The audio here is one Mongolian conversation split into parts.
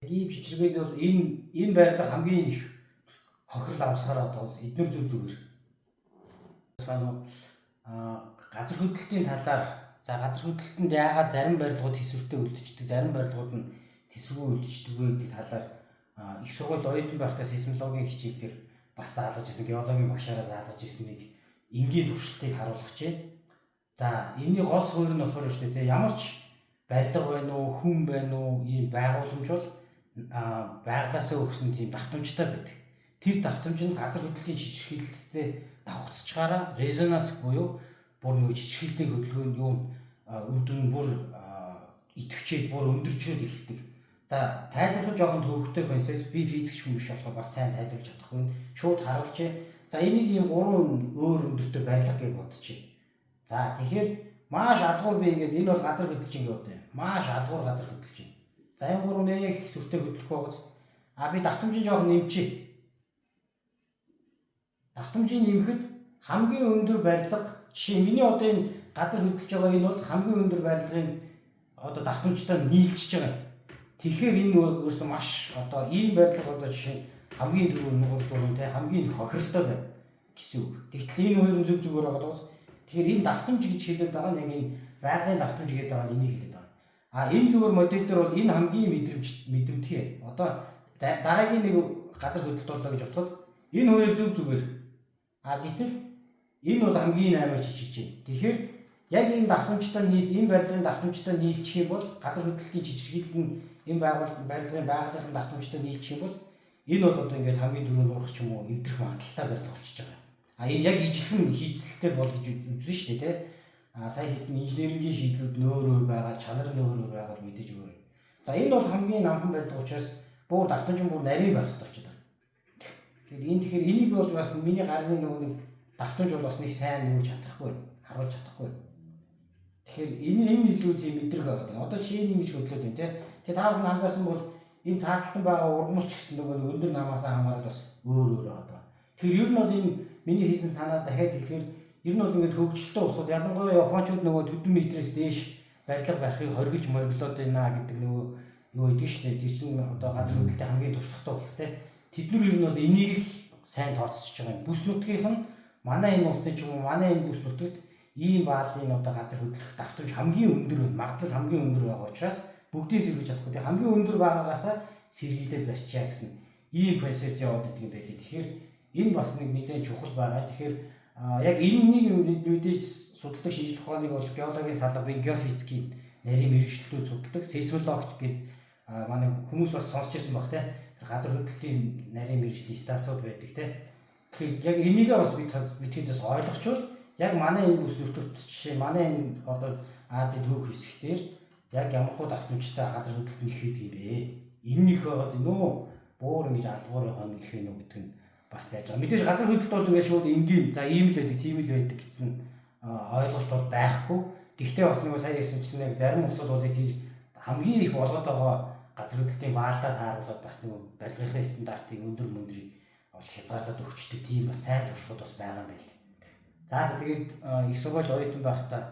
Ийм чичиргээнд бол энэ барилга хамгийн их хохирол авсараа одоо эднэр зүг зүгээр. Газар хөдлөлтийн талаар, за, газар хөдлөлтөнд яагаад зарим барилгууд тэсвэртэй үлдчихдэг, зарим барилгууд нь тэсвэргүй үлдчихдэг вэ гэдэг талаар их сургуульд оюутан байхдаа сейсмологийн хичээл дээр бас заалгаж исэн, геологийн багшаараа заалгаж исэн нэг энгийн туршилтыг харуулах чинь. За, энэний гол суурь нь болохоор шүү дээ, ямар ч барилга байна уу, хүн байна уу, ийм байгууламж бол байгалиасаа өгсөн тийм давтамжтай байдаг. Тэр давтамж нь газар хөдлөлийн чичирхийлэлтэй давхцчихаараа резонанс буюу бүр нэг чичирхийллийн хөдөлгөөн юу үр дүн бүр идэвхжээд, бүр өндөрчөөд эхэлдэг. За, тайлбарлах жоохон төвөгтэй концепт, би физикч хүн биш болохоор бас сайн тайлбарлаж чадахгүй. Шууд харуулжээ. За, энийг ийм гурван өөр өндөртэй барилга гэж бодчихъя. За, тэгэхээр маш алгуур би ингээд энэ бол газар хөдөлж ингээд бодъё. Маш алгуур газар хөдөлж байна. За, энэ гурав нэг сүртэй хөдлөх байгаз. А би давтамжийн жоох нэмчихье. Давтамжийн нэмэхэд хамгийн өндөр барилга, жишээ, миний одоо энэ газар хөдөлж байгаа энэ бол хамгийн өндөр барилгын одоо давтамжтай нийлчихэж байгаа. Тэгэхээр энэ өөрөөсөө маш одоо ийм барилга одоо жишээ нь хамгийн түрүү нуурж уран те хамгийн хохиролтой байна гэсэн үг. Тэгтэл энэ хоёр нь зүг зүгээр байгаа даа. Тэгэхээр энэ давтамж гэж хэлээд байгаа нь яг энэ байгалийн давтамж гэдэг байгаа нь энийг хэлээд байгаа. А энэ зүгээр модель дээр бол энэ хамгийн мэдрэмж мэдрэмтгий. Одоо дараагийн нэг газар хөдлөлт боллоо гэж бодоход энэ хоёр зүг зүгээр. А гэтэл энэ бол хамгийн амар чичирч байна. Тэгэхээр яг энэ давтамжтай нийл, энэ барилгын давтамжтай нийлчих юм бол, газар хөдлөлтийн чичирхийлэл нь энэ байгуул барилгын байгалийн давтамжтай нийлчих юм бол энэ бол одоо ингээд хамгийн түрүүнд нуурах ч юм уу, эвдрэх магадлалтай барилга болчихж байгаа. А энэ яг ижилхэн хийцэлтэй бол гэж үзсэн шүү дээ, тэ. А сая хийсэн инженерингийн шийдлүүд нөөр өөр байгаа, чанар нөөр өөр байгаа бол мэдээж өөр. За, энэ бол хамгийн намхан барилга учраас бүр давтамж нь бүр нарийн байх хэрэгтэй болчиход байгаа. Тэгэхээр энийг бол бас миний гарны нөгөө нэг давтамж бол бас нэг сайн юу чадахгүй, харуулж чадахгүй. Тэгэхээр энэ илүү тийм мэдрэг байгаа. Одоо чи энэ ингэж хөдлөөд байна, те. Тэгээ та бүхэн анзаарсан бол энэ цааталтан байгаа ургамалч гэсэн нөгөө нэг өндөр намаас хамаарат бас өөр өөр байгаа. Тэгэхээр ер нь бол энэ миний хийсэн санаа дахиад тэгэхээр ер нь бол ингээд хөгжилтэй улсууд, ялангуяа японочууд нөгөө төдөн метрээс дээш барилга барихыг хоригж мориглоод байна гэдэг нөгөө юу гэдэг шүү дээ. Тэр чинь одоо газар хөдлөлтийн хамгийн туршлагатай улс, те. Тэд нар ер нь бол энийг л сайн тооцож байгаа юм. Бүс нутгийнх нь манай энэ улсын ч юм уу, манай энэ бүс нутагт ийм баалын одоо газар хөдлөх давтамж хамгийн өндөр байна. Магадлал хамгийн өндөр байгаа учраас бүгдийг сэргийлж чадахгүй. Тэгээ хамгийн өндөр байгаагаасаа сэргийлээд барьчаа гэсэн ийм концепц яваад идэг юм байлээ. Тэгэхээр энэ бас нэг нэлээд чухал байгаа. Тэгэхээр яг энэнийг мэдээж судалдаг шинжлэх ухааныг бол геологийн салба, геофизикийн нарийн мэргэжлүүд судалдаг. Сейсмологч гээд манай хүмүүс бас сонсч ирсэн баг, те. Газар хөдлөлийн нарийн мэргэжлийн станцууд байдаг, те. Тэгэхээр яг энийгээ бас бид бас ойлгочвол яг манай энэ бүс нутагт, жишээ, манай энэ одоо Азийн түүх хэсгээр яг ямар хуу давтамжтай газар хөдлөлт нь их хийдэг юм бэ? Энэ нь их байгаад энэ үү? Буур ингэж алгуур байгаа нь их юм уу гэдэг нь бас яаж байгаа. Мэдээж газар хөдлөлт бол ингээд шууд энгийн, за, ийм л байдаг, тийм л байдаг гэсэн ойлголт бол байхгүй. Гэхдээ бас нэг сая ярьсан чинь яг зарим улсууд бол тэр хамгийн их болгоод байгаа газар хөдлөлтийн баалдаа тааруулаад бас нэг барилгынхаа стандартыг өндөр мөндрийг бол хязгаарлаад өгчдөг тийм бас сайн туршлагууд бас байгаа юм байна. За, тэгээд их сургуульд оюутан байхдаа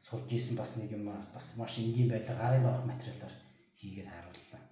сурч исэн бас нэг юм бас маш энгийн байдлаар гарын доорх материалаар хийгээд харууллаа.